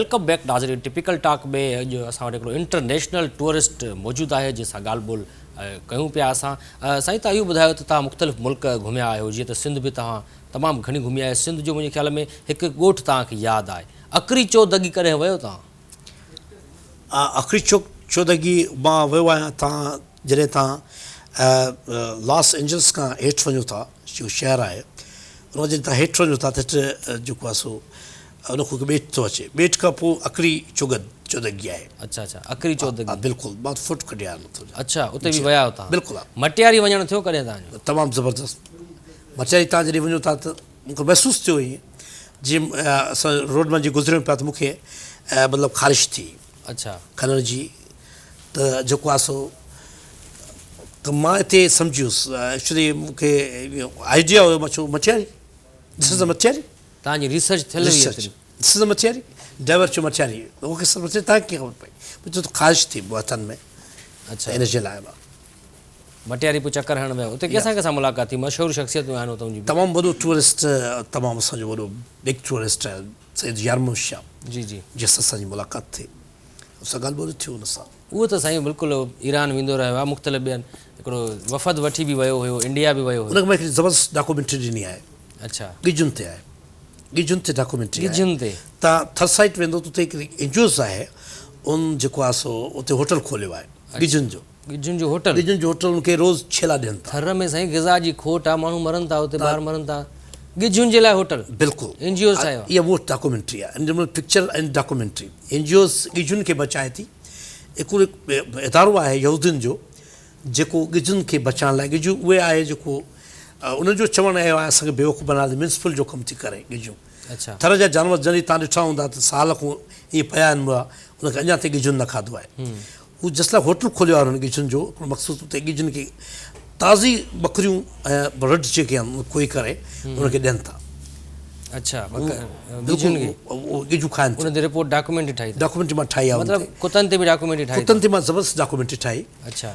Welcome back ناظرين typical talk ۾ اڄ اسان وٽ هڪڙو انٽرنيشنل ٽوئرسٽ موجود آهي جنهن سان ڳالهه ٻولهه ڪيون پيا اسان. سائين توهان اهو ٻڌايو ته توهان مختلف ملڪ گهميا آهيو جيئن ته سنڌ به توهان تمام گهڻي گهمي آهي سنڌ جو منهنجي خيال ۾ هڪ هڪ ڳوٺ توهان کي ياد آهي. اڪري چودڳي ڪڏهن ويو توهان؟ اڪري چودڳي مان ويو آهيان توهان جڏهن توهان لاس اينجلس کان هيٺ وڃو ٿا جيڪو شهر آهي ان کان جڏهن توهان هيٺ وڃو ٿا ته هيٺ جيڪو آهي سو ان کان هڪ ٻيٽ ٿو اچي ٻيٽ کان پوء اڪري چوگد چودڳي آهي. اڇا اڇا اڪري چودڳي. ها بلڪل مان فوٽو ڪڍيا آهن اتان جا. اڇا اتي به ويا آهيو توهان. بلڪل ها. مٽياري وڃڻ ٿيو ڪڏهن توهان جو؟ تمام زبردست مٽياري توهان جڏهن وڃو ٿا ته مون کي محسوس ٿيو ائين جيئن اسان روڊ مان جيئن گذريون پيا ته مون کي مطلب خارش ٿي. اڇا. کنڻ جي ته جيڪو آهي سو ته مان اتي سمجهي ويس ايڪچولي مون کي آئيڊيا هيو مان چيو مٽياري دس از مٽياري. توهان جي ريسرچ ٿيل هئي ايتري. دس از مٽياري ڊرائيور چيو مٽياري مون کي سر مٽياري توهان کي ڪيئن خبر پئي مون چيو ته خارش ٿي هٿن ۾ اڇا ان جي لاء مان مٽياري پوء چڪر هڻڻ ويا اتي ڪنهن سان ڪنهن سان ملاقات ٿي مشهور شخصيتون آهن اتان جون به. تمام وڏو ٽوئرسٽ تمام اسان جو وڏو بگ ٽوئرسٽ آهي سيد يار محمد شاهه جي جي. جنهن سان اسان جي ملاقات ٿي ان سان ڳالهه ٻولهه ٿيو ان سان. اهو ته سائين بلڪل ايران ويندو رهيو آهي مختلف ٻين هڪڙو وفد وٺي به ويو هيو انڊيا به ويو هيو. ان کي مان هڪڙي زبردست ڊاڪومينٽري ڏني آهي. اڇا. ڳجهن تي آهي ڳجهن تي ڊاڪومينٽري آهي. ڳجهن تي. تان ٿر سائيٽ ويندو ته اتي هڪڙي اين جي اوز آهي ان جيڪو آهي سو اتي هوٽل کوليو آهي ڳجهن جو. ڳجهن جو هوٽل. ڳجهن جو هوٽل ان کي روز ڇيلا ڏين ٿا. ٿر ۾ سائين غذا جي کوٽ آ ماڻهو مرن ٿا اتي ٻار مرن ٿا ڳجهن جي لاء هوٽل. بلڪل. اين جي اوز ٺاهيو آ. اها اها ڊاڪومينٽري آ ان جو مطلب picture ۽ documentary N G Os ڳجهن کي بچائي ٿي هڪڙو ادارو آهي يهودين جو جيڪو ڳجهن کي بچائڻ لاء ڳجهون اهي آهي جيڪو انهن جو چوڻ اهو آهي اسان کي بيوقوف بنايو ميونسپل جو ڪم ٿي ڪري ڳجهون ٿر جا جانور جڏهن تان ڏٺا هوندا ته سال کان ائين پيا آهن مئا ان کي اڃا تائين ڳجهن نه کاڌو آهي هو جس لاء هوٽل کوليو آهي انهن ڳجهن جو هڪڙو مخصوص اتي ڳجهن کي تازي ٻڪريون ۽ رڍ جيڪي آهن ڪوئي ڪري انهن کي ڏين ٿا. اڇا ڳجهن کي ڳجهون کائن ان تي رپورٽ ڊاڪيومينٽري ٺاهي ڊاڪيومينٽري مان ٺاهي آهي مطلب ڪتن تي به ڊاڪيومينٽري ٺاهي ڪتن تي مان زبردست ڊاڪيومينٽري ٺاهي. اڇا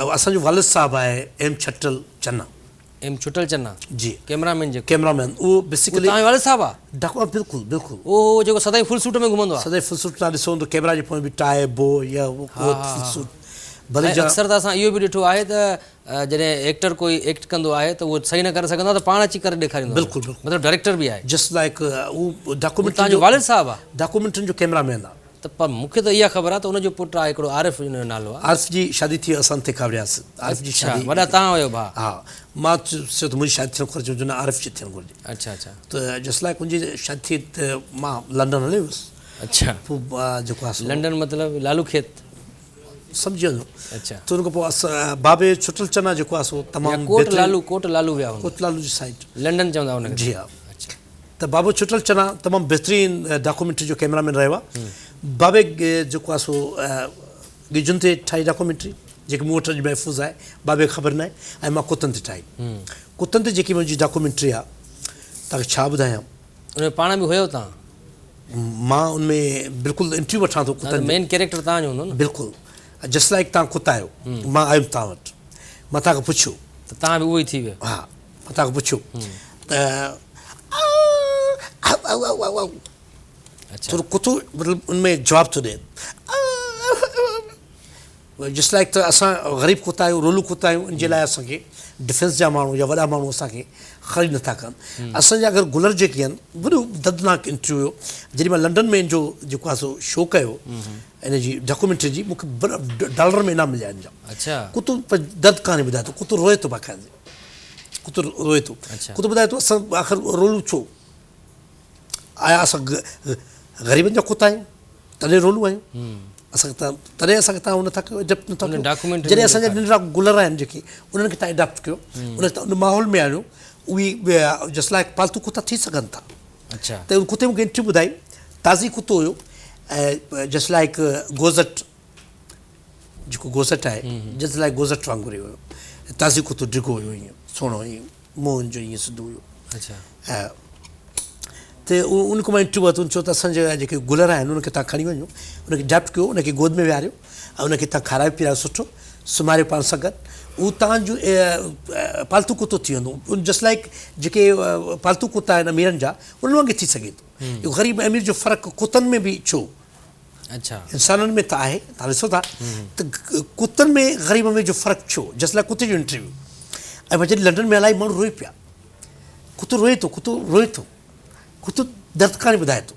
۽ اسان جو والد صاحب آهي ايم ڇٽل چنا. ايم ڇٽل چنا جي ڪيمرا مين جيڪو ڪيمرا مين اهو بيسيڪلي اهو توهان جو والد صاحب آ؟ ڊاڪو بلڪل بلڪل اهو اهو جيڪو سدائين فل سوٽ ۾ گهمندو آ. سدائين فل سوٽ توهان ڏسو هوندو ڪيمرا جي پويان به ٽاء بو يا اهو ڪوٽ فل سوٽ ڀلي ۽ اڪثر ته اسان اهو به ڏٺو آهي ته جڏهن ايڪٽر ڪوئي ايڪٽ ڪندو آهي ته اهو صحيح نه ڪري سگهندو آهي ته پاڻ اچي ڪري ڏيکاريندو آهي بلڪل بلڪل مطلب ڊائريڪٽر به آهي جسٽ لائيڪ اهو ڊاڪومينٽري توهان جو والد صاحب آ؟ ڊاڪومينٽرين جو ڪيمرا مين آ. ته پر مون کي ته اها خبر آهي ته ان جو پٽ آهي هڪڙو عارف ان جو نالو آهي. عارف جي شادي ٿي اسان تي ڪاوڙياسين. عارف جي شادي. اڇا وڏا توهان هيو ڀاء. ها مان چيو ته منهنجي شادي ٿيڻ گهرجي چيو نه عارف جي ٿيڻ گهرجي. اڇا اڇا. ته جس لائيڪ ان جي شادي ٿي ته مان لنڊن هليو ويس. اڇا. پوء جيڪو آهي سو. لنڊن مطلب لالو کيت. سمجهي وڃو. اڇا. ته ان کان پوء اسان بابي ڇٽل چنا جيڪو آهي سو تمام يا ڪوٽ لالو ڪوٽ لالو ويا هوندا. ڪوٽ لالو جي سائيڊ. لنڊن چوندا ان کي. جي ها. اڇا. ته بابو ڇٽل چنا تمام بهترين ڊاڪومينٽري جو ڪئميرا مين رهيو آهي. بابي جيڪو آهي سو ڳجهن تي ٺاهي ڊاڪومينٽري جيڪي مون وٽ اڄ محفوظ آهي بابي کي خبر ناهي ۽ مان ڪتن تي ٺاهي. ڪتن تي جيڪي منهنجي ڊاڪومينٽري آهي توهان کي ڇا ٻڌايان. ان ۾ پاڻ به هيو توهان؟ مان ان ۾ بلڪل انٽريو وٺان ٿو ڪتن جو. مين ڪيريڪٽر توهان جو هوندو نه؟ بلڪل جسٽ لائيڪ توهان ڪتا آهيو مان آيم توهان وٽ مان توهان کان پڇيو. ته توهان به اهو ئي ٿي ويو. ها مان توهان کان پڇيو ته ٿورو ڪتو مطلب ان ۾ جواب ٿو ڏئي جس لائڪ ته اسان غريب ڪتا آهيون رولو ڪتا آهيون ان جي لاء اسان کي ڊفينس جا ماڻهو يا وڏا ماڻهو اسان کي خريد نٿا ڪن اسان جا اگر گلر جيڪي آهن وڏو دردناڪ انٽرويو هيو جڏهن مان لنڊن ۾ ان جو جيڪو آهي سو شو ڪيو ان جي ڊاڪومينٽري جي مونکي ڊالر ۾ انعام مليا ان جا ڪتو درد ڪهاڻي ٻڌائي ٿو ڪتو روئي ٿو باقاعدي ڪتو روئي ٿو ڪتو ٻڌائي ٿو اسان آخر رولو ڇو آيا اسان غريبن جا ڪتا آهيون تڏهن رولو آهيون اسان کي تڏهن اسان کي تان نٿا ڪيو اڊاپٽ نٿا ڪيو جڏهن اسان جا ننڍڙا گلر آهن جيڪي انهن کي تان اڊاپٽ ڪيو ان ان ماحول ۾ آڻيو اهي جس لائڪ پالتو ڪتا ٿي سگهن ٿا ته ان ڪتي مونکي انٽري ٻڌائي تازي ڪتو هيو ۽ جس لائڪ گوزٽ جيڪو گوزٽ آهي جس لائڪ گوزٽ وانگر هيو تازي ڪتو ڊگهو هيو ائين سهڻو ائين منهن جو ائين سڌو هيو ۽ ته ان کان مان انٽريو ورتو ان چيو ته اسان جا جيڪي گلر آهن ان کي تان کڻي وڃو ان کي اڊاپٽ ڪيو ان کي گود ۾ ويهاريو ۽ ان کي تان کارايو پيرايو سٺو سمهاريو پاڻ سان گڏ هو تان جو پالتو ڪتو ٿي ويندو جسٽ لائڪ جيڪي پالتو ڪتا آهن اميرن جا انهن وانگي ٿي سگهي ٿو. اهو غريب ۽ امير جو فرق ڪتن ۾ به ڇو؟ اڇا. انسانن ۾ ته آهي، توهان ڏسو ٿا ته ڪتن ۾ غريب امير جو فرق ڇو؟ جس لاء ڪتي جو انٽرويو ۽ مان جڏهن لنڊن ۾ الاهي ماڻهو روئي پيا. ڪتو روئي ٿو، ڪتو روئي ٿو، ڪتو درد ڪهاڻي ٻڌائي ٿو.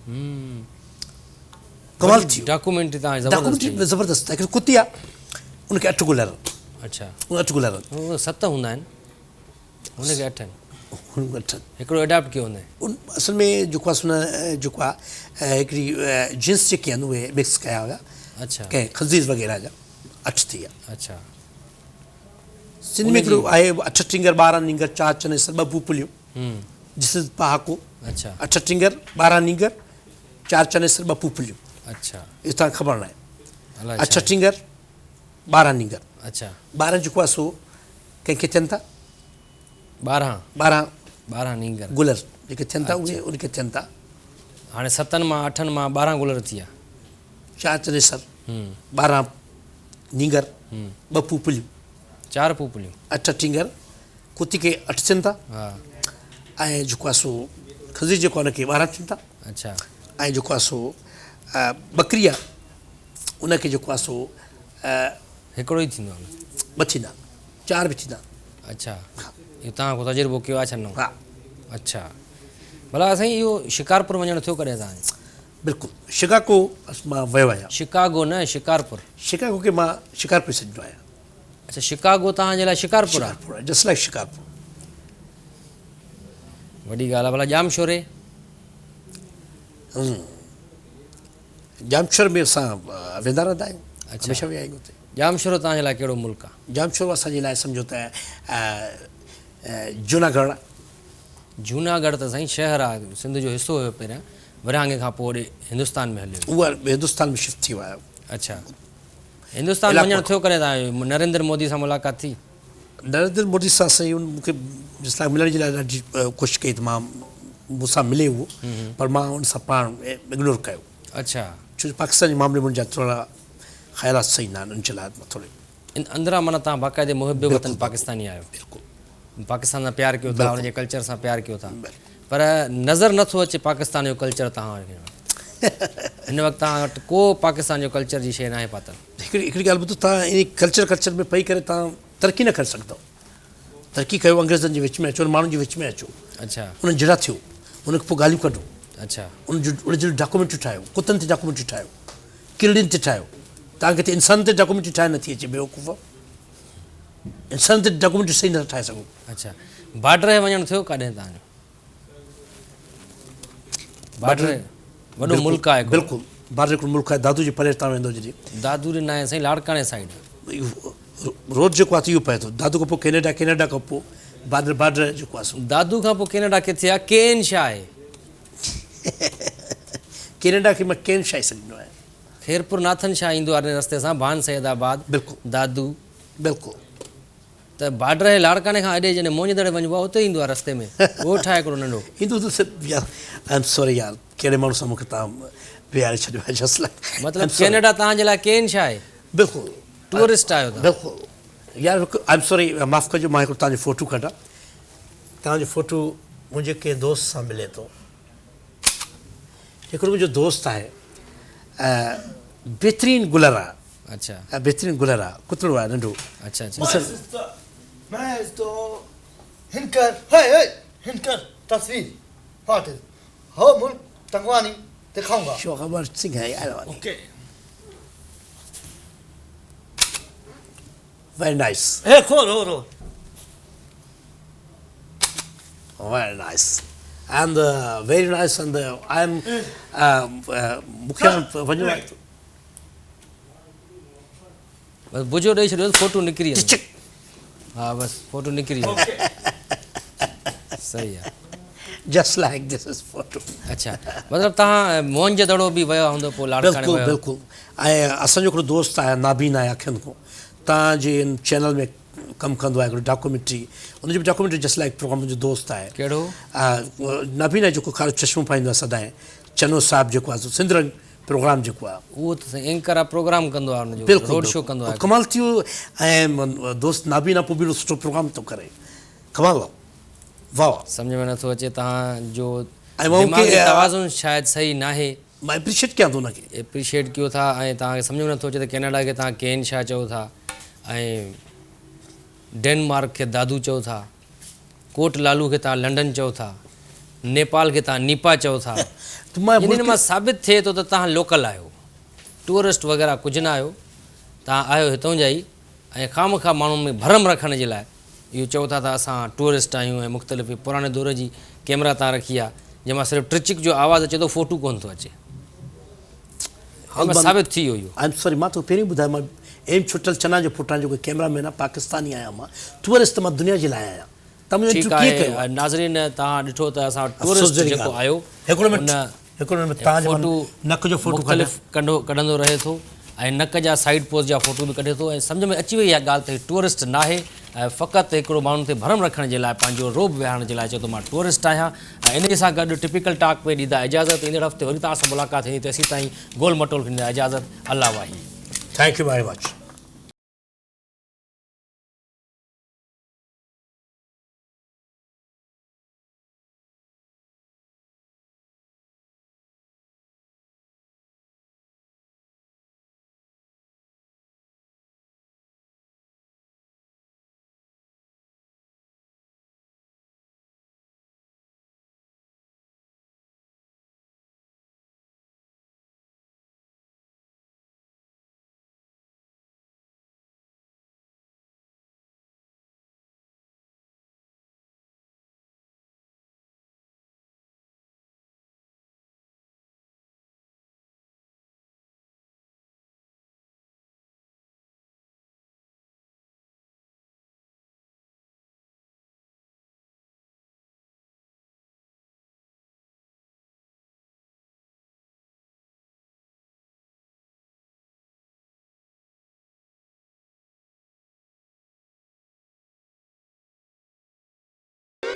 ڪمال ٿي ويو. ڊاڪومينٽري توهان جي زبردست ڊاڪومينٽري زبردست. هڪڙي ڪتي آ، ان کي اٺ گلر. اڇا. ان اٺ گلر. ست هوندا آهن. هن کي اٺ آهن. هن کي اٺ آهن. هڪڙو اڊاپٽ ڪيو هوندائين. ان اصل ۾ جيڪو آهي سو نه جيڪو آهي هڪڙي جنس جيڪي آهن اهي مڪس ڪيا هيا. اڇا. ڪنهن خنزير وغيره جا اٺ ٿي ويا. اڇا. سنڌ ۾ هڪڙو آهي اٺ ٽنگر 12 نينگر چار چنيسر ٻه پوپليون. جس از پهاڪو. اڇا. اٺ ٽنگر 12 نينگر چار چنيسر ٻه پوپليون. اڇا. اهو توهان کي خبر ناهي. اٺ ٽنگر 12 نينگر. اڇا. 12 جيڪو آهي سو ڪنهن کي ٿين ٿا؟ 12. 12. 12 نينگر. گلر جيڪي ٿين ٿا اهي ان کي ٿين ٿا. هاڻي ستن مان اٺن مان 12 گلر ٿي ويا. چار چنيسر، 12 نينگر، ٻه پوپليون. چار پوپليون. اٺ ٽينگر، ڪتي کي اٺ ٿين ٿا. ۽ جيڪو آهي سو خنزير جيڪو آهي ان کي 12 ٿين ٿا. اڇا. ۽ جيڪو آهي سو ٻڪري آهي ان کي جيڪو آهي سو هڪڙو ئي ٿيندو آهي. ٻه ٿيندا، چار به ٿيندا. اڇا. اهو توهان ڪو تجربو ڪيو آهي ڇا نئون؟ ها. اڇا. ڀلا سائين اهو شڪارپور وڃڻ ٿيو ڪڏهن توهان جو؟ بلڪل. شڪاگو مان ويو آهيان. شڪاگو نه شڪارپور. شڪاگو کي مان شڪارپور سڏيندو آهيان. اڇا شڪاگو توهان جي لاء شڪارپور آهي. شڪارپور آهي، جسٽ لائيڪ شڪارپور. وڏي ڳالهه آهي. ڀلا ڄامشوري؟ ڄامشوري ۾ اسان ويندا رهندا آهيون. هميشه ويا آهيون اتي. ڄامشورو توهان جي لاء ڪهڙو ملڪ آهي؟ ڄامشورو اسان جي لاء سمجهو ته جوناڳڙهه آهي. جوناڳڙهه ته سائين شهر آهي، سنڌ جو حصو هيو پهريان، ورهاڱي کان پوء هوڏي هندستان ۾ هليو ويو. اهو هندستان ۾ شفٽ ٿي ويو آهي. اڇا هندستان وڃڻ ٿيو ڪڏهن توهان جو؟ نريندر مودي سان ملاقات ٿي؟ نريندر مودي سان سائين مون کي جس لاء ملڻ جي لاء ڏاڍي ڪوشش ڪئي ته مان مون سان ملي اهو پر مان ان سان پاڻ اگنور ڪيو. اڇا. ڇو جو پاڪستان جي معاملي ۾ منهنجا ٿورا خيالات صحيح نه آهن ان جي لاء مان ٿوري. اندران معنيٰ توهان باقاعدي محب وطن پاڪستاني آهيو. بلڪل. پاڪستان سان پيار ڪيو ٿا ان جي ڪلچر سان پيار ڪيو ٿا پر نظر نٿو اچي پاڪستان جو ڪلچر توهان وٽ هن وقت توهان وٽ ڪو پاڪستان جو ڪلچر جي شيء ناهي پاتل. هڪڙي هڪڙي ڳالهه ٻڌو توهان انهي ڪلچر ڪلچر ۾ پئي ڪري توهان ترقي نه ڪري سگهندؤ. ترقي ڪيو انگريزن جي وچ ۾ اچو انهن ماڻهن جي وچ ۾ اچو. اڇا. انهن جهڙا ٿيو انهن کي پوء ڳالهيون ڪڍو. اڇا. انهن جو انهن جهڙيون ڊاڪومينٽريون ٺاهيو ڪتن تي ڊاڪومينٽري ٺاهيو ڪرڙين تي ٺاهيو توهان کي ته انسانن تي ڊاڪومينٽري ٺاهڻ نٿي اچي بيوقوف. انسان تي ڊاڪومينٽري صحيح نٿا ٺاهي سگهو. اڇا بارڊر تي وڃڻ ٿيو ڪڏهن توهان جو؟ بارڊر وڏو ملڪ آهي هڪڙو. بلڪل بارڊر هڪڙو ملڪ آهي دادو جي پري تان ويندو جڏهن. دادو ڏي ناهي سائين لاڙڪاڻي سائيڊ. روڊ جيڪو آهي اهو پئي ٿو دادو کان پوء ڪينيڊا ڪينيڊا کان پوء بارڊر بارڊر جيڪو آهي سو. دادو کان پوء ڪينيڊا ڪٿي آهي ڪين شاهه آهي. ڪينيڊا کي مان ڪين شاهه ئي سڏيندو آهيان. خيرپور ناٿن شاهه ايندو آهي رستي سان ڀان سيد آباد بلڪل دادو. بلڪل. ته بارڊر آهي لاڙڪاڻي کان اڏي جڏهن موهن جي دڙي وڃبو آهي اتي ايندو آهي رستي ۾ ڳوٺ آهي هڪڙو ننڍو. ايندو ته سر يار I am sorry يار ڪهڙي ماڻهو سان مونکي توهان بيهاري ڇڏيو آهي جسٽ لائڪ مطلب ڪينيڊا توهان جي لاء ڪين شاهه آهي. بلڪل. ٽوئرسٽ آهيو توهان. بلڪل يار هڪ I am sorry معاف ڪجو مان هڪڙو توهان جو فوٽو ڪڍان توهان جو فوٽو منهنجي ڪنهن دوست سان ملي ٿو. هڪڙو منهنجو دوست آهي بهترين گلر آ. اڇا. بهترين گلر آ ڪتڙو آ ننڍو. اڇا اڇا. مين تو هنڪر هي هي هنڪر تصوير what از هو ملڪ تنگواني دکائونگا. شو خبر سنگھ هي آيا اوڪي. Very nice. هي کول هو رو. Very nice and very nice and I am مونکي وڃڻو آهي. بس بجو ڏئي ڇڏيو فوٽو نڪري ويندو. ها بس فوٽو نڪري ويندو. صحيح آ. Just like this is photo. اڇا مطلب تهان موهن جي دڙو به ويا هوندو پوء لاڙڪاڻي ويا. بلڪل بلڪل ۽ اسان جو هڪڙو دوست آهي نابين آهي اکين کان تهان جي ان چينل ۾ ڪم ڪندو آهي هڪڙو ڊاڪومينٽري ان جو به ڊاڪومينٽري جسٽ لائڪ پروگرام منهنجو دوست آهي. ڪهڙو؟ نابين آهي جيڪو ڪارو چشمو پائيندو آهي سدائين چنو صاحب جيڪو آهي سو سنڌ رنگ پروگرام جيڪو آهي. اهو ته سائين اينڪر آهي پروگرام ڪندو آهي ان جو روڊ شو ڪندو آهي. ڪمال ٿي ويو ۽ دوست نابين آهي پوء به اهڙو سٺو پروگرام ٿو ڪري ڪمال آهي واهه. سمجهه ۾ نٿو اچي توهان جو. ۽ مان دماغي توازن شايد صحيح ناهي. مان اپريشيٽ ڪيان ٿو ان کي. اپريشيٽ ڪيو ٿا ۽ توهان کي سمجهه ۾ نٿو اچي ته ڪينيڊا کي توهان ڪين ڇا چئو ٿا ۽ ڊينمارڪ کي دادو چئو ٿا، ڪوٽ لالو کي توهان لنڊن چئو ٿا، نيپال کي توهان نيپا چئو ٿا. يعني ان مان ثابت ٿئي ٿو ته توهان لوڪل آهيو، ٽوئرسٽ وغيره ڪجهه نه آهيو، توهان آهيو هتون جا ئي ۽ خامخواه ماڻهن ۾ ڀرم رکڻ جي لاء اهو چئو ٿا ته اسان ٽوئرسٽ آهيون ۽ مختلف پراڻي دور جي ڪيمرا تان رکي آ جنهن مان صرف ٽرچڪ جو آواز اچي ٿو فوٽو ڪونه ٿو اچي. ان مان ثابت ٿي ويو اهو. I am sorry مان توکي پهرين ٻڌايو مان ايم ڇٽل چنا جو پٽ آهيان جيڪو ڪيمرا مين آهيان پاڪستاني آهيان مان ٽوئرسٽ مان دنيا جي لاء آهيان تان منهنجو ٺيڪ انٽرويو ڪيئن ڪيو آهي آهي. ناظرين توهان ڏٺو ته اسان وٽ افسوس ٽوئرسٽ جهڙي جيڪو ڳالهه آيو هڪڙو منٽ ان هڪڙو منٽ تان جو فوٽو نڪ جو فوٽو مختلف ڪڍو ڪڍندو رهي ٿو ۽ نڪ جا سائيڊ پوز جا فوٽو به ڪڍي ٿو ۽ سمجهه ۾ اچي وئي اها ڳالهه ته هي ٽوئرسٽ ناهي ۽ فقط هڪڙو ماڻهن تي ڀرم رکڻ جي لاء پنهنجو رعب ويهارڻ جي لاء چئي ٿو مان ٽوئرسٽ آهيان ۽ انهيء سان گڏ ٽپيڪل ٽاڪ ۾ ڏيندا اجازت ايندڙ هفتي وري توهان سان ملاقات ٿيندي تيسين تائين گول مٽول کي ڏيندا اجازت الله واهي. Thank you very much.